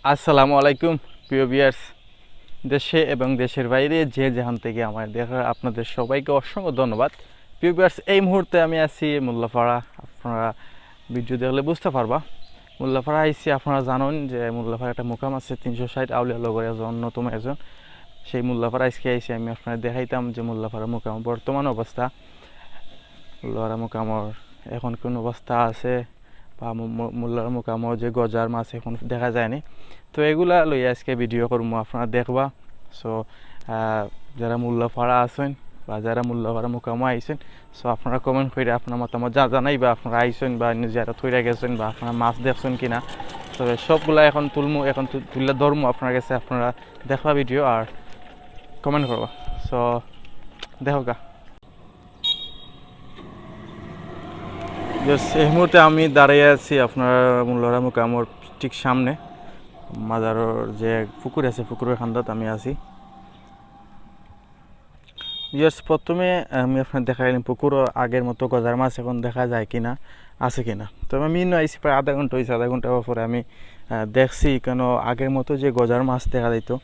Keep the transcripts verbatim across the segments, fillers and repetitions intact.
আসসালামু আলাইকুম প্রিয় ভিউয়ার্স, দেশে এবং দেশের বাইরে যে যেখান থেকে আমার দেখা, আপনাদের সবাইকে অসংখ্য ধন্যবাদ। প্রিয় ভিউয়ার্স, এই মুহূর্তে আমি আছি মোল্লাপাড়া। আপনারা ভিডিও দেখলে বুঝতে পারবা। মোল্লাপাড়া আইছি, আপনারা জানেন যে মোল্লাপাড়া একটা মুকাম আছে তিনশো ষাট আউলিয়া লগর একজন অন্যতম একজন। সেই মোল্লাপাড়া আজকে আইছি, আমি আপনারা দেখাইতাম যে মোল্লাপাড়া মুকাম বর্তমান অবস্থা, মোল্লাপাড়া মুকামর এখন কোন অবস্থা আছে, বা মু-, মু-, মোল্লাপাড়া মুকামো যে গজার মাছ এখন দেখা যায়নি। তো এগুলা লইয়া আজকে ভিডিও করমু, আপনারা দেখবা। সো যারা মোল্লাপাড়া আছেন বা যারা মোল্লাপাড়া মুকামো আইছেন, সো আপনারা কমেন্ট করে আপনার মতামত যা জানাইবা, আপনারা আইছেন বা অন্য জিয়ারত কইরা গেছেন বা আপনারা মাছ দেখছেন কিনা। তো সবগুলা এখন তুলমু, এখন তু-, তুললে ধরমু আপনার কাছে, আপনারা দেখবা ভিডিও আর কমেন্ট করবা। সো দেখো গা। এই মুহূর্তে আমি দাঁড়িয়ে আছি আপনার মোল্লাপাড়া মুকামর ঠিক সামনে, মাজারর যে পুকুর আছে, পুকুরের কান্দাত আমি আছি। ভিউয়ার্স, প্রথমে আমি আপনার দেখাইলাম পুকুরও আগের মতো গজার মাছ এখন দেখা যায় কিনা, আছে কিনা। তো আমি ইনো আইছি প্রায় আধা ঘন্টা হইছে, আধা ঘন্টা পরে আমি, আহ, দেখছি কেন আগের মতো যে গজার মাছ দেখা যাইতো,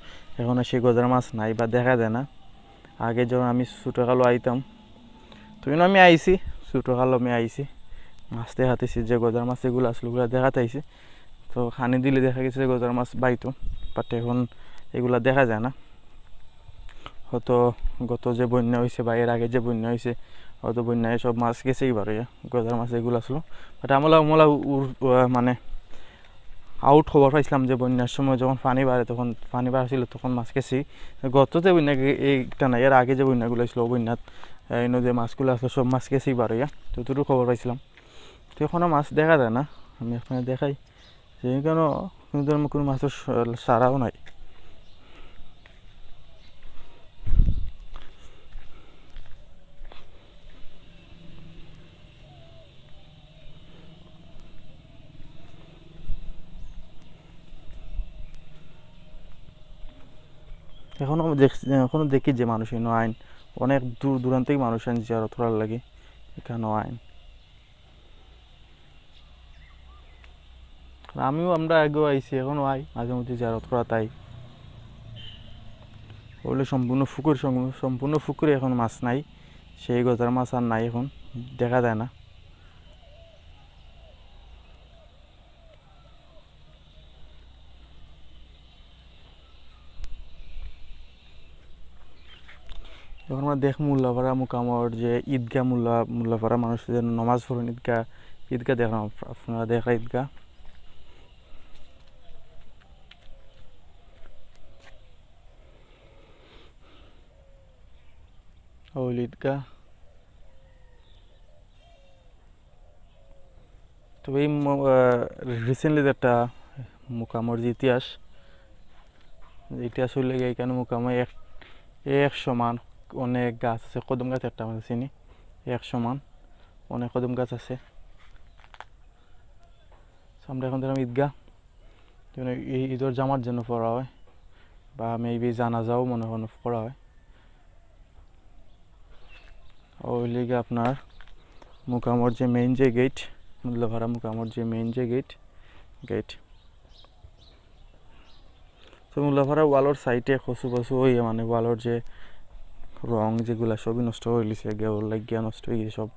এখন আর সেই গজার মাছ নাই বা দেখা যায় না। আগে যখন আমি ছোটোকালো আইতাম, তো ইনো আমি আইছি, ছোটোকালো আমি আইছি, মাছ দেখাতেছি, যে গজার মাছ এগুলো আসলে ওগুলো দেখাতে আইছি। তো খানি দিলে দেখা গেছে যে গজার মাছ বাইতো, বাট এখন এগুলা দেখা যায় না। হয়তো গত যে বন্যা হইছে বা এর আগে যে বন্যা হইছে, হয়তো বন্যায় সব মাছ গেছেই বারইয়া, গজার মাছ এগুলো আসলো। বাট আমলা আমলা উর-, উর-, মানে আউট খবর পাইছিলাম যে বন্যার সময় যখন পানি বাড়ে, তখন পানি বাড়ছিল, তখন মাছ গেছি। গত যে বন্যা গে-, এইটা না, এর আগে যে বন্যাগুলো হইছিল, ওই বন্যাত, আহ, ইনো যে মাছগুলো আসলো, সব মাছ গেছেই বারইয়া, যতটুকু খবর পাইছিলাম। তো এখনো মাছ দেখা যায় না, আমি আপনাদের দেখাই যে কেন কোনো ধরনের কোনো মাছের স-, সাড়াও নাই। এখনো দেখ-, এখনো দেখি যে মানুষ ইনো আইন, অনেক দূর দূরান্ত থেকে মানুষ আইন জিয়ারত করার লাগি, এখানো আইন। আর আমিও, আমরা আগেও আইছি, এখনো আই, মাঝে মধ্যে জিয়ারত করা তাই। বলে সম্পূর্ণ পুকুর, সম-, সম্পূর্ণ পুকুরে এখন মাছ নাই, সেই গজার মাছ আর নাই, এখন দেখা যায় না। এখন আমরা দেখ মোল্লাপাড়া মুকামর যে ঈদগাহ, মোল্লা-, মোল্লাপাড়া মানুষ যেন নমাজ পড়েন ঈদগাহ, ঈদগাহ দেখলাম আপ-, আপনারা দেখরা ঈদগাহ। ওই ঈদগাহ। তবে এই ম-, আহ, recently একটা মুকামর যে ইতিহাস, যে ইতিহাস হইলে গিয়ে এখানে মুকামে এক, এক সমান অনেক গাছ আছে, কদম গাছ একটা আমরা চিনি, এক সমান অনেক কদম গাছ আছে। So আমরা এখন দেখলাম ঈদগাহ, যেন এই ঈদর জামাত যেন পড়া হয়, বা maybe জানাজাও মনে হয় পড়া হয়। ওই লিগে আপনার মুকামর যে মেইন যে গেট, মোল্লাপাড়া মুকামর যে মেইন যে গেট, গেট। তো মোল্লাপাড়া ওয়ালর সাইডে কচু কচু হইয়া, মানে, ওয়ালর যে রং যেগুলা সবই নষ্ট হয়ে গেছে, গেউর লাগিয়া নষ্ট হয়ে গেছে সব।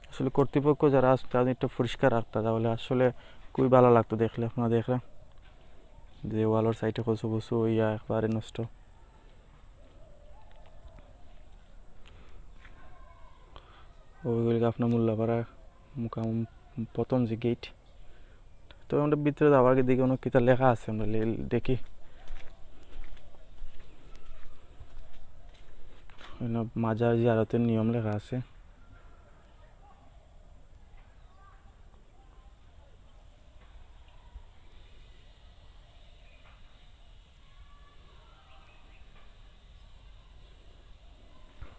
আসলে কর্তৃপক্ষ যারা আছে, তারা একটু পরিষ্কার রাখতা, তাহলে আসলে খুবই ভালো লাগতো দেখলে। আপনারা দেখরা যে ওয়ালর সাইডে কচু কচু হইয়া একবারে নষ্ট। ওইগুলি আপনার মোল্লাপাড়া মুকাম প্রথম যে গেট। তো আমরা ভিতরে যাওয়ার আগে দেখি অনেক কিতা লেখা আছে, আমরা লে-, দেখি। এখানে মাজার জিয়ারতের নিয়ম লেখা আছে।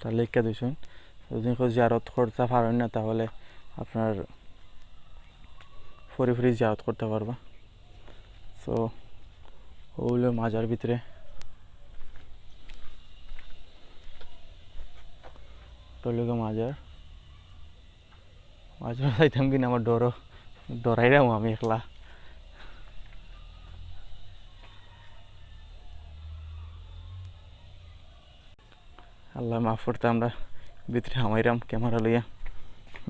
তা লেখা দিয়েছেন, যদি কেউ জিয়ারত করতে পারেন না, তাহলে আপনার ফরি ফরি জিয়ারত করতে পারবা। তো ওগুলো মাজার ভিতরে, ওটা হলো গিয়ে মাজার। মাঝে মাঝে যাইতাম কিনা আমার ডরও, ডরাইরাম আমি একলা। আল্লাহ মাফ করতা, আমরা ভিতরে হামাইরাম ক্যামেরা লইয়া,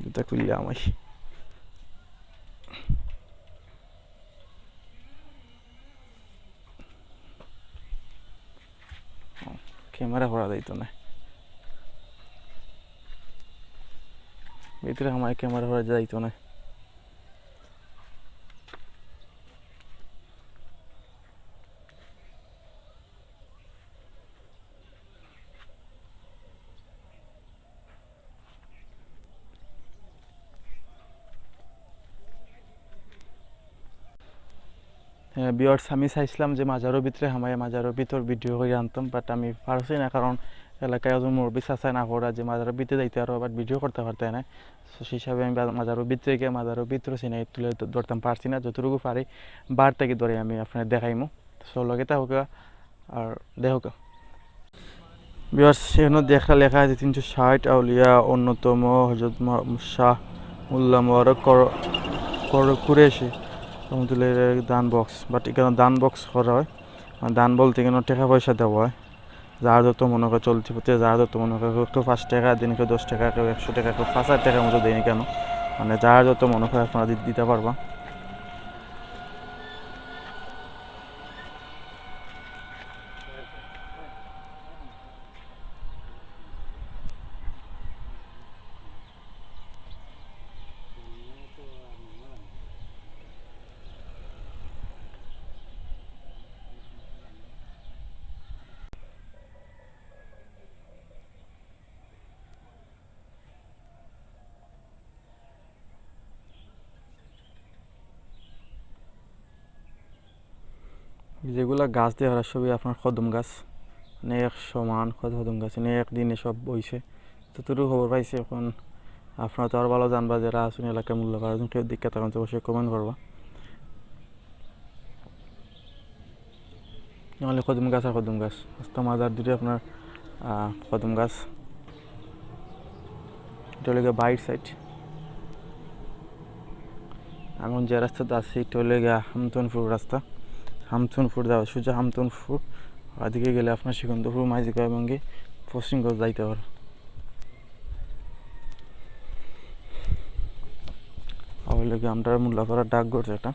জুতা খুললে হামাই। ক্যামেরা করা যাইতো না ভিতরে, আমার ক্যামেরা করা যাইতো না। হ্যাঁ, ভিউয়ার্স, আমি চাইছিলাম যে মাজারর ভিতরে হামাইয়া মাজারর ভিতর ভিডিও করি আনতাম, বাট আমি পারছি না, কারণ এলাকায় একজন মুরব্বী চাচায় না করা যে মাজারর ভিতরে যাইতে আরো, বাট ভিডিও করতে পারতে না। তো সেই হিসাবে আমি বা-, মাজারর ভিতরে গিয়া মাজারর ভিতরে সিনারি তুলে ধ-, ধরতাম পারছি না। যতটুকু পারি বার থাকি ধরে আমি আপনারে দেখাইমু। তো লগে থাকুক্কা আর দেখুক্কা। ভিউয়ার্স, এখানো দেখরা লেখা আছে তিনশো ষাট আউলিয়া অন্যতম হযরত মু-, শাহ মোল্লা মোবারক কর-, কর-, কুরেশি রহমতুল্লাহ দান বক্স, বাট এখানো দান বক্স করা হয়, মানে দান বলতে এখানো টেকা পয়সা দেওয়া হয়। যার যত মনে করে চলতি পথে, যার যত মনে করে, কেউ পাঁচ টেকা দেইন, কেউ দশ টেকা, কেউ একশো টেকা, কেউ পাঁচ হাজার টেকার মতো দেইন কেন, মানে যার যত মনে করে আপনারা দি-, দিতা পারবা। যেগুলা গাছ দেখরা সবই আপনার কদম গাছ, মানে এক সমান কদ-, কদম গাছ, মানে একদিনে সব অইছে। যতটুকু খবর পাইছি, এখন আপনারা তো আর ভালা জানবা, যেরা আছইন এলাকার মোল্লাপাড়া, কেউ দেখিয়া থাকইন তো অবশ্যই কমেন্ট করবা। নাহলে কদম গাছ আর কদম গাছ, রাস্তা মাজার দুটো আপনার, আহ, কদম গাছ। এটা অইলো গিয়া বাইর সাইড। এখন যে রাস্তাত আছি, এটা অইলো গিয়া হামতনপুর রাস্তা। হামতনপুর যাওয়া, সোজা হামতনপুর। ওদিকে গেলে আপনার সিকন্দরপুর, মাইজগাঁও এবং কি পশ্চিমগঞ্জ যাইতা পারে। আর অইলো গিয়া আমরার মোল্লাপাড়া ডাকঘর যেটা।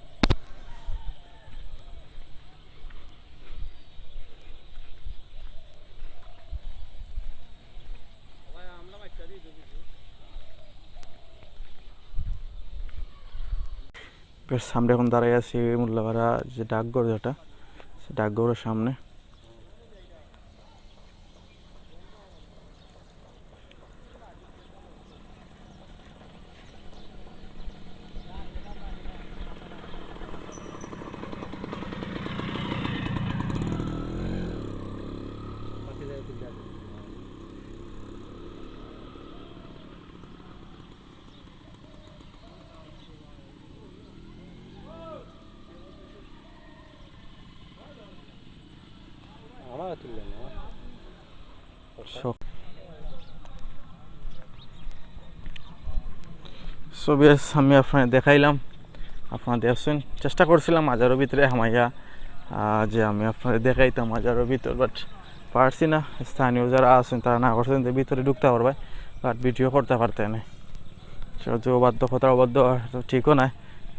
বেশ, আমরা এখন দাঁড়াই আছি মোল্লাপাড়া যে ডাকঘর যেটা, সে ডাকঘরের সামনে। আমার তুললে না। So, so viewers, আমি আপনারে দেখাইলাম, আপনারা দেখছইন, চেষ্টা করছিলাম মাজারর ভিতরে হামাইয়া, আহ, যে আমি আপনারে দেখাইতাম মাজারর ভিতর, but পারছি না। স্থানীয় যারা আছইন তারা না করছইন যে ভিতরে ঢুকতা পারবায়, but ভিডিও করতা পারতে না। সেহেতু অবাধ্য, কথা অবাধ্য আর তো ঠিকও নায়।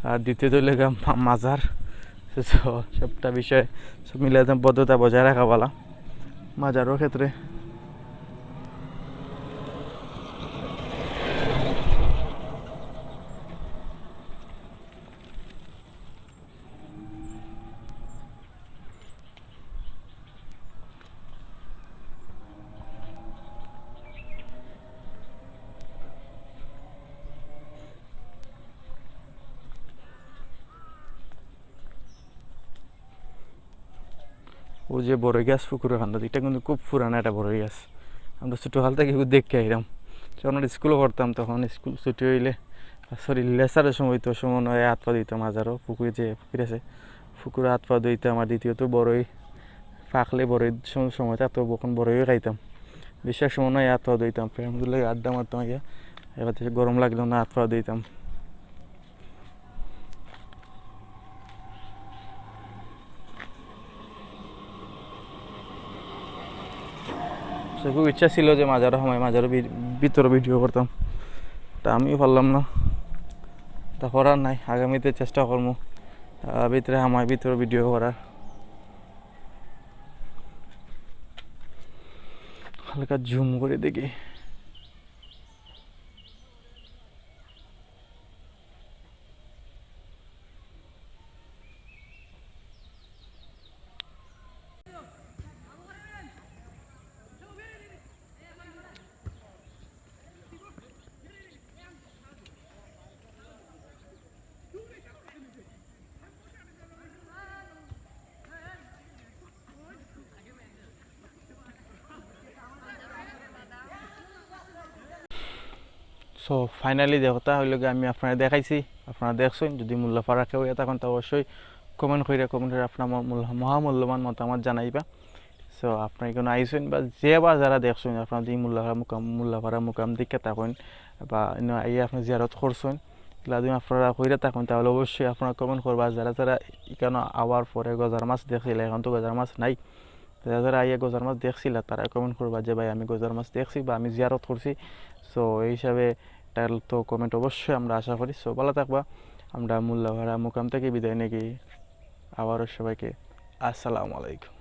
আর দ্বিতীয়ত অইলো গিয়া মা-, মাজার। So, সবটা বিষয় সব মিলে একদম ভদ্রতা বজায় রাখা ভালা মাজারর ক্ষেত্রে। অউ যে বড়ই গাছ পুকুরর কান্দাত, ইটা কিন্তু খুব পুরানা একটা বড়ই গাছ। আমরা ছোটকাল থাকি এগু দেখিয়া আইরাম। যখন আমরা স্কুলো পড়তাম, তখন স্কুল ছুটি অইলে, sorry, লেকচারর সময় তো সময় নয় আত পা ধুইতাম হাজারো পুকুরে, যে পুকুর আছে, পুকুরে আত পা ধুইতাম। আর দ্বিতীয়ত বড়ই পাকলে বড়ই সম-, সময় থাকতো, তখন বড়ইও খাইতাম। বেশিরভাগ সময় নয় আত পা ধুইতাম, ফ্রেন্ডগুলো লগে আড্ডা মারতাম গিয়া। এবার তো গরম লাগলো না, আত পা ধুইতাম। So, খুব ইচ্ছা ছিল যে মাজারো হামাই, মাজারো ভি-, ভিতরে ভিডিও করতাম, তা আমিও পারলাম না। তা করার নাই, আগামীতে চেষ্টা করমু, আহ, ভিতরে হামাই, ভিতরে ভিডিও করার। হালকা জুম করে দেখি। So, finally যে কথা হইল গিয়া, আমি আপনারে দেখাইছি, আপনারা দেখছইন। যদি মুল্লাপাড়া কেউ ইয়া থাকইন, তা অবশ্যই কমেন্ট কইরা, কমেন্ট কইরা আপনার ম-, মূল্য-, মহামূল্যবান মতামত জানাইবা। So, আপনারা এখানো আইছইন বা যে বা যারা দেখছইন, আপনারা যদি মুল্লাপাড়া মুকাম, মুল্লাপাড়া মুকাম দেখিয়া থাকইন বা ইনো আইয়া আপনারা জিয়ারত করছইন, ইলা যদি আপনারা কইরা থাকইন, তাহলে অবশ্যই আপনারা কমেন্ট করবা। আর যারা যারা এখানো আওয়ার পরে গজার মাছ দেখছিলা, এখন তো গজার মাছ নাই, যারা যারা আইয়া গজার মাছ দেখছিলা, তারা কমেন্ট করবা যে, "ভাই, আমি গজার মাছ দেখছি বা আমি জিয়ারত করছি।" So, এই হিসাবে তাহলে তো কমেন্ট অবশ্যই আমরা আশা করি। So, ভালো থাকবা। আমরা মুল্লাপাড়া মুকাম থেকে বিদায় নেই, আবারও সবাইকে আসসালামু আলাইকুম।